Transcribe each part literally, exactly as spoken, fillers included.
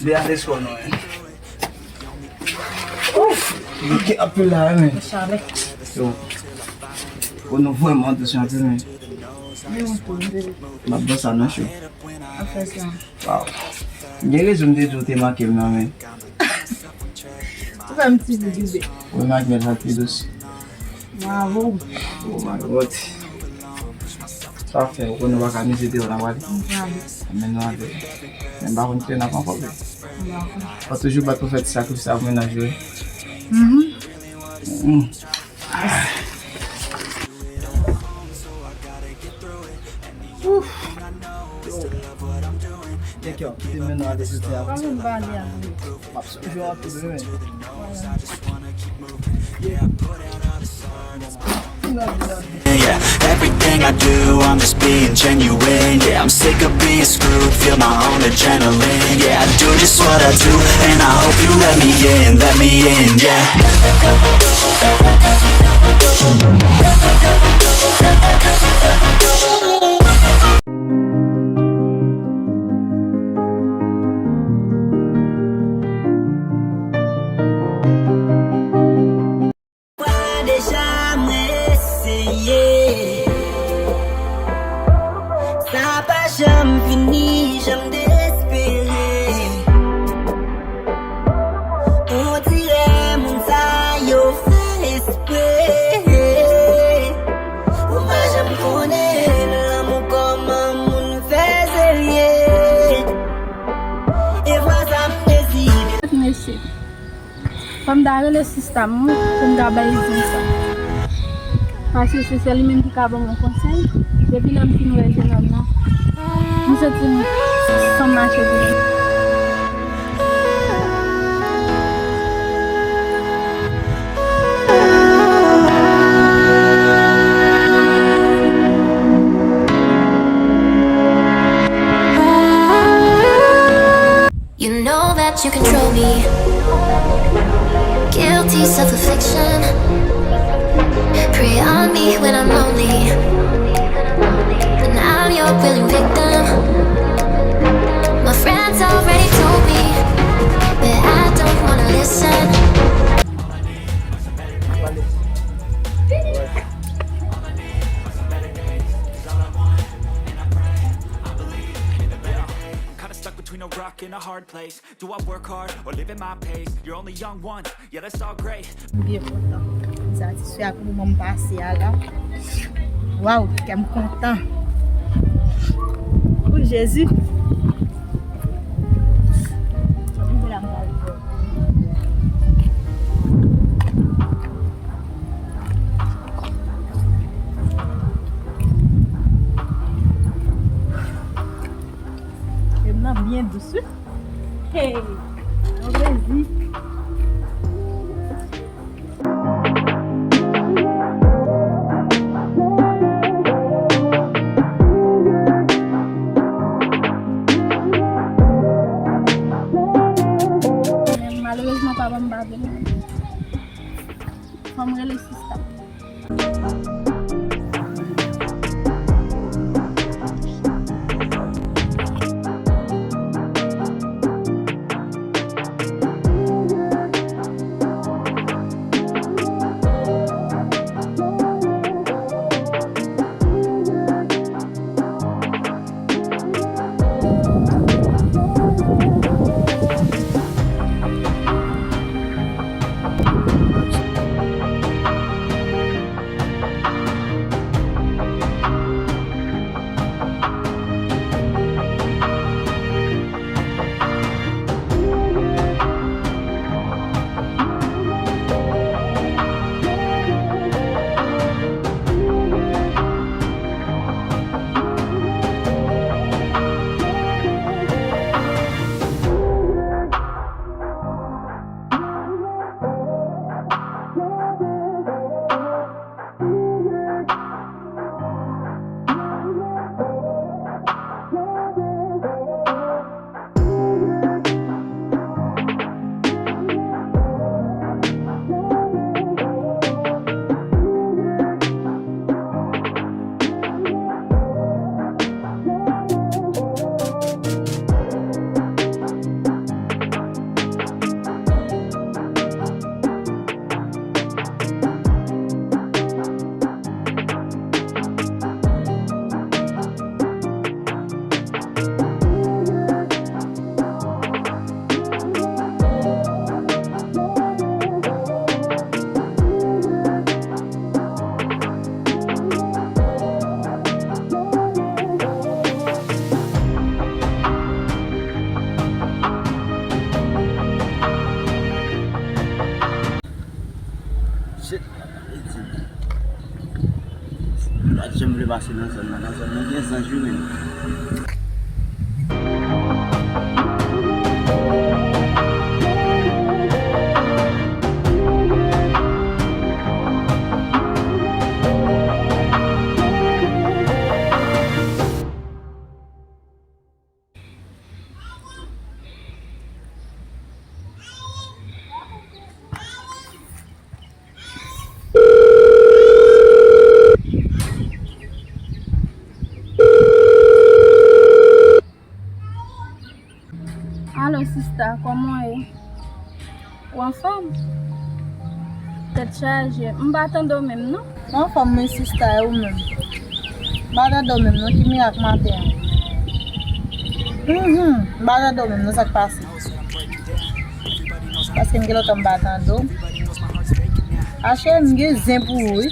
De a de skò nou, men. Ouf! Nou gen anpil la, men. Yo. Yo, nou vrèman dous anpil, men. M ap ban sa nan cho. Waw. Gen rezon m te di w te manke m nan, men. Ou fè m ti bebe. Ou manke m sa pi dous. Bravo. Oh my God. Sa fè, ou konnen w pa ka mize deyò nan pale. M prale. Men nou ale. Men m pa konn kilè n ap ankò, men. M pa konn. Fò toujou bat pou fè ti sakrifis a pou mennaj yo, wi. Mhm. Mm. Ouf. Yo. Thank you. Kite men nou ale sou tè a. Kòman m pale avè w? M ap sonje w anpil, wi, men. Yeah, everything I do, I'm just being genuine. Yeah, I'm sick of being screwed, feel my own adrenaline. Yeah, I do just what I do, and I hope you let me in, let me in, yeah. Fwa deja mwen eseye. Sa pa janm fini, janm dezespere. On dirè moun sa yo fè espre. Ou pa janm konnen lanmou kòman moun fè zelye. E vwa sa m dezide. Mesye. Fò m ta rele sista m, wi, pou m ka bay egzanp sa. Paske se sèl li menm ki ka ban m yon konsèy. Depi lè m fin wè jenòm nan, m santi m san mache byen. You know that you control me. Guilty self-affliction. Prey on me when I'm lonely. And I'm your willing victim. My friends already told me, but I don't wanna listen. Kinda stuck between a rock and a hard place. Do I work hard or live at my pace? You're only young once, yeah, that's all great. M byen kontan. M satisfè ak moman m pase a la. Waw, kè m kontan. O Jezi. Anpil la m pral fè. E m nan byen dous, wi. Hey! Yon plezi. Malerezman, pa ban m bave non. Fò m rele sista. Vle pase nan zòn nan, nan zòn nan gen zanj wi menm. Alo, sista, kòman w ye? Ou anfòm? Tèt chaje. M pa tande w menm, non. Mwen anfòm, men sista, e ou menm? M pa tande w menm, non. Ki mirak maten an? Mhm. M pa tande w menm, non, sa k pase? Paske m gen lontan m pa tande w. Ache, m gen zen pou ou, wi.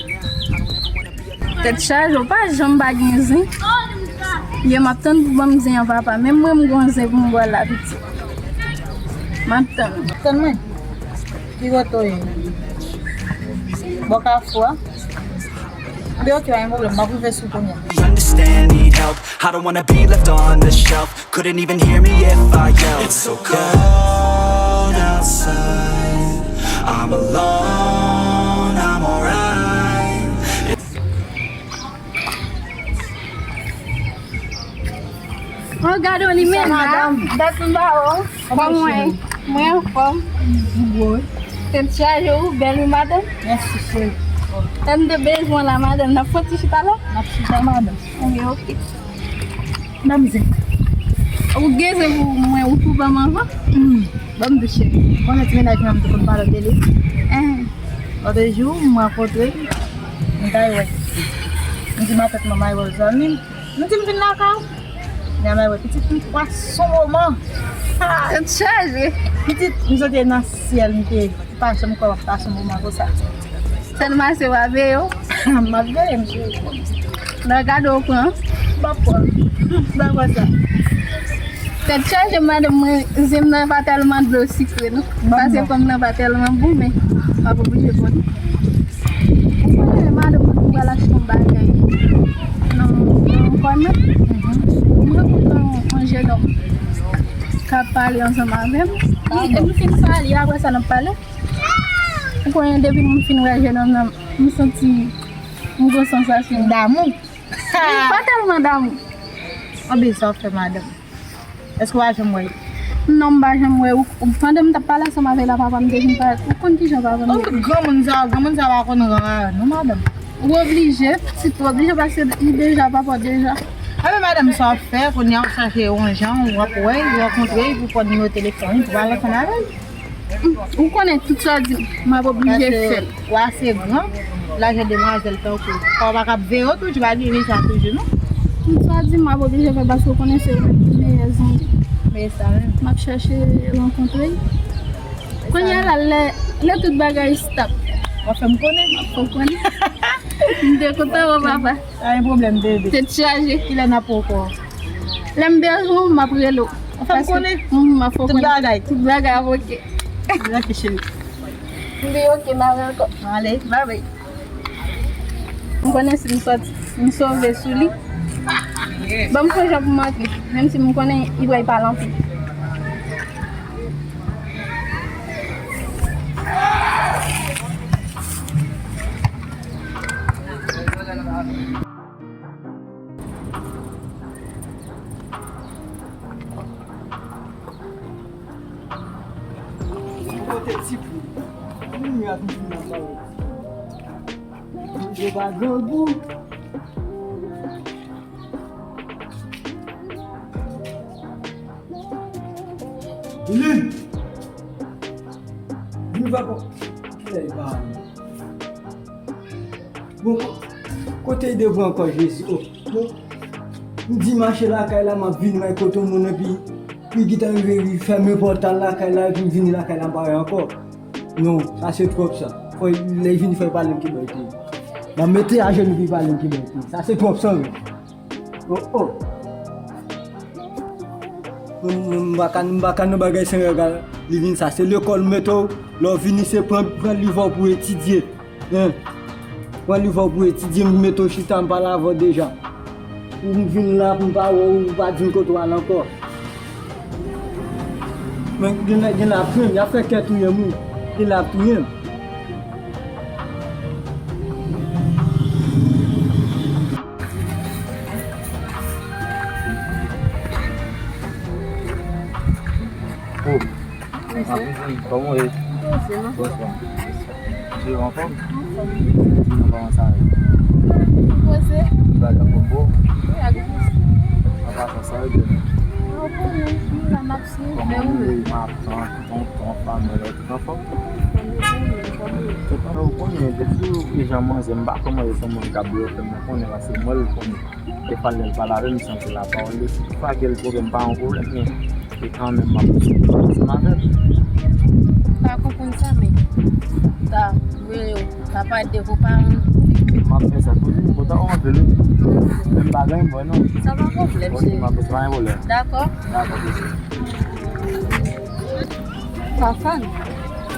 Tèt chaje, ou pa janm pa gen zen. Ye, m ap tann pou ban m zen an, papa. Menm mwen, m gon zen pou m ba w la, pitit. M ap tann. Tann mwen. Ki kote w ye? Bò kafou a? Ebyen, oke, pa gen pwoblèm. M ap rive sou kounye a. Understand, need help. I don't wanna be left on the shelf. Couldn't even hear me if I yelled. It's so cold outside. I'm alone, I'm alright. Oh, gade w li menm la. Dat m ba w. Kòman w ye? Mwen anfòm. Tèt chaje, ou bèl wi, madanm. Mèsi, cheri. Lè m te bezwen w la, madanm, n ap fè ti chita la? N ap chita, madanm. Ebyen, oke. Ban m zen. Ou gen zen pou mwen, ou pou ban m anvan? Hmm. Ban m di cheri. Konnen ti mennaj mwen, m te konn pale w de li. Lòt jou, m rankontre l, m t al wè. M di matant mwen, m al wè zanmi m. M di m vin lakay ou. Lè m al wè pitit m, pwason moman. Tèt chaje. Pitit, m soti nan syèl, m te pa janm kwè m ap pase yon moman konsa. Sèlman se w a veye w. M ap veye m cheri. Lè w gade w pran. M ap pran. M ap pran sa. Tèt chaje madanm mwen, zen m nan pa tèlman dlo sikre non. Paske fanm nan pa tèlman bon, men m ap oblije pran. Ou konnen madanm mwen pral achte yon bagay nan, nan kòmès. M rankontre yon, yon jennonm k ap pale ansanm avè m. Li, nou fin pale, apre sa n ap pale. Ou konnen depi m fin wè jennonm nan, m santi m gon sansasyon damou. Pa tèlman damou. Anben sa w fè madanm? Èske w pa janm wè l? Non, m pa janm wè l. Ou, ou, pandan m t ap pale ansanm avè l la, papa m te vin pale. Ou konn kijan papa m ye. Granmoun sa, granmoun sa pa konn ran non madanm. Ou oblije, pitit, ou oblije paske li deja papa w deja. Anben madanm, sa w ap fè, kounye a w chache yon jan, w ap wè l, rankontre l, pou pran nimewo telefòn li, pou pale ansanm avè l. Ou konnen tout sa w di m, m ap oblije fè l. Paske w ase gran, lajan demwazèl tankou w. Fò w pa ka ap veye w toujou, pa gen sa toujou, non. Tout sa w di m, m ap oblije fè l, paske w konnen se ou menm ki meyè zanmi m. Men sa menm. M ap chache rankontre l. Kounye a la, lè, lè tout bagay stap. W ap fè m konnen. M ap fè w konnen. M te kontan wè w, papa. Pa gen pwoblèm, bebe. Tèt chaje. Kilè n ap wè w ankò? Lè m bezwen w, m ap rele w. Ou fè m konnen. M ap fè w konnen. Tout bagay. Tout bagay ap oke. Oke, cheri. M di oke, m ale ankò. Ale. Bye bye. M konnen si m sòti, m sove sou li. Ban m fè jan pou m antre, menm si m konnen li pral pale anpil. Kote ti poul? Mwen ap vin nan kay. Manje pa grangou. Lili! Vin va bon. Kilè li pa ale? Bon, ko-, kote l devwe ankò Jezi? Oh, bon. M di mache lakay la, m ap vini may kote yon moun epi li gentan rive, li fèmen pòtal lakay la epi m vini lakay la m pa wè ankò. Non, sa se twòp sa. Fò lè l vini fò l pale m ki bò l te ye. M ap mete ajenou pou l pale m ki bò l te ye. Sa se twòp sa menm. Oh, oh. Mwen, mwen, m pa ka, m pa ka nan bagay san règ la. Li vin sa, se lekòl mete w, lè w vini se pran, pran liv ou pou etidye. Hein. Pran liv pou etidye, m mete w chita, m pale avè w deja. Ou vin la pou m pa wè w, ou pa di m kote w al ankò. Men gen lè, gen lè ap touye m, y ap fè kè touye m wi. Gen lè ap touye m. Oh. Bonjou. Kòman w ye? Poze, non? Bonswa. Mesye, w anfòm? Anfòm. Di nou kòman sa ye? Poze. Tout bagay anfòm pou ou? Wi, ak ou. An pasan, sa yo byen? Ou konnen, nou la n ap swiv. Kòman nou ye? M ap tann, tonton, fanmi, tout anfòm? Anfòm, ou konnen, ou konnen, depi ou e jan manzè, m pa kwè manzè se yon moun k ap blofè, m konnen, paske m wè l konnen. Defwa lè l pale avè m, m santi l ap pawòl li. Si toutefois gen pwoblèm, pa yon pwoblèm, men e kanmenm m ap ansanm avè l. M pa konprann sa, men ta vre, ta pa de kou pa. M ap fè sa pou li, m kontan w anpil wi. Men m pa gen bò non. Sa pa pwoblèm, cheri. Ok, m ap fè sa, pa gen pwoblèm. Dakò. Dakò, mesye. Fafane,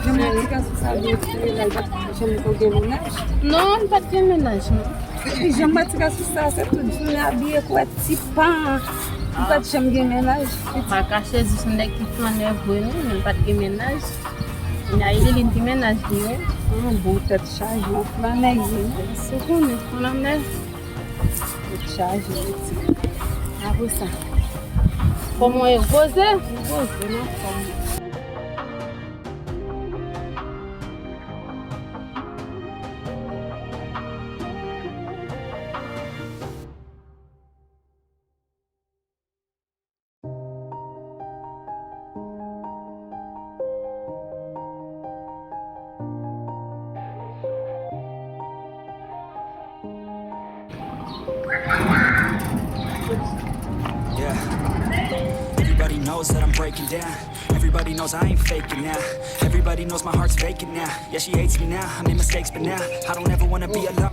jan m wè ti gason sa byen fouye la, li pa t janm ko gen mennaj? Non, li pa t gen mennaj, non. Epi jan m wè ti gason sa, se tout jounen abiye kwè ti pa. Li pa t janm gen mennaj. M pa kache, jis yon nèg ki flannè vre, non, men li pa t gen mennaj. Kounya li, li gen mennaj li, wi. Ah, bon, tèt chaje, yon flannè li ye. Ou konnen, flannè. Tèt chaje, pitit. Apre sa. Kòman w ye? Poze? Poze, nan fòm. Yeah. Everybody knows that I'm breaking down. Everybody knows I ain't faking now. Everybody knows my heart's vacant now. Yeah, she hates me now. I made mistakes, but now I don't ever wanna be alone.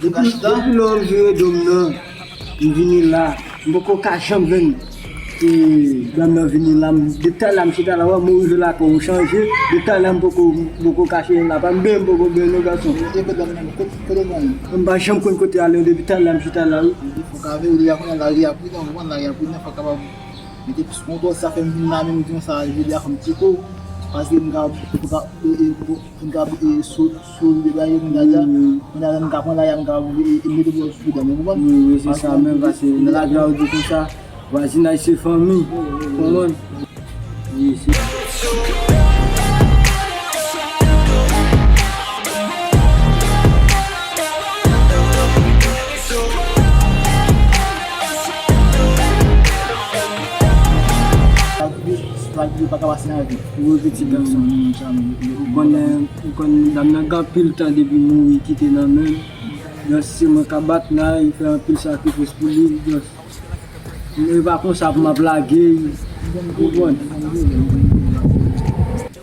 Depi, depi lè w jere do m nan, m vini la, m poko ka janm jwenn, e, dam nan vini la, m, depi talè a m chita la, wè m rive lakay ou chanje, depi talè a m poko, m poko ka chita la, pa m benyen, m poko benyen non gason. E kote dam nan, kote, kote dam nan? M pa janm konn kote ale, depi talè a m chita la, wi. Fòk avè ou, lè a konnen lari a pridan, ou konprann lari a pridan, fòk kapab mete plis kontwòl, sa fè m vin la menm, di konsa, jodi a fè m ti kou, paske m ka, m ka, e, e, Pou n ka, e, sou, sou li bagay yo, kounye a, kounye a, n ka pran lari a, n ka, e, e, mete pou yo sou dan, ou konprann? Wi, wi, se sa menm, paske nan lari a, yo di konsa, vwazinaj se fanmi, ou konprann? Wi, se. Sa ki pa ka pase nan vi. Wi, pitit gason. Ou konnen, ou konnen dam nan gen anpil tan depi mouri kite nan men m. Just se mwen k ap bat nan, li fè anpil sakrifis pou li. Just, e pa konsa pou m ap lage, ou konprann?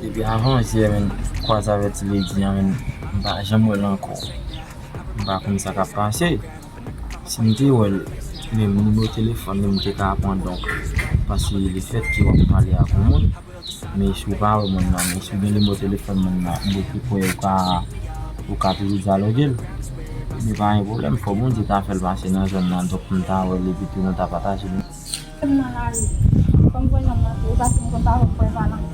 Depi avan yè, men, kwaze avè ti lady an, men, m pa janm wè l ankò. M pa konn sa k ap pase. Si m te wè l, menm nimewo telefòn li m te ka pran, donk, paske lefètke w ap pale ak yon moun, men si w pa wè moun nan, men si w gen nimewo telefòn moun nan, m kwè ou ka, ou ka toujou dyaloge l. Men pa gen pwoblèm, fò Bondye ta fè l pase nan zòn nan, donk m ta wè l epi tou nou ta pataje l. M nan lari. Kòm voyaj m nan tou, ou pa fin konn pa wè frè Valan.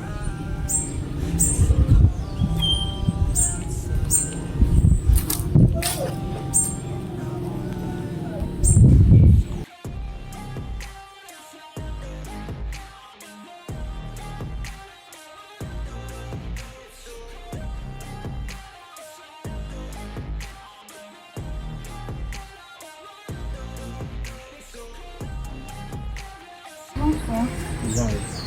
Bonswa. Jan w ye?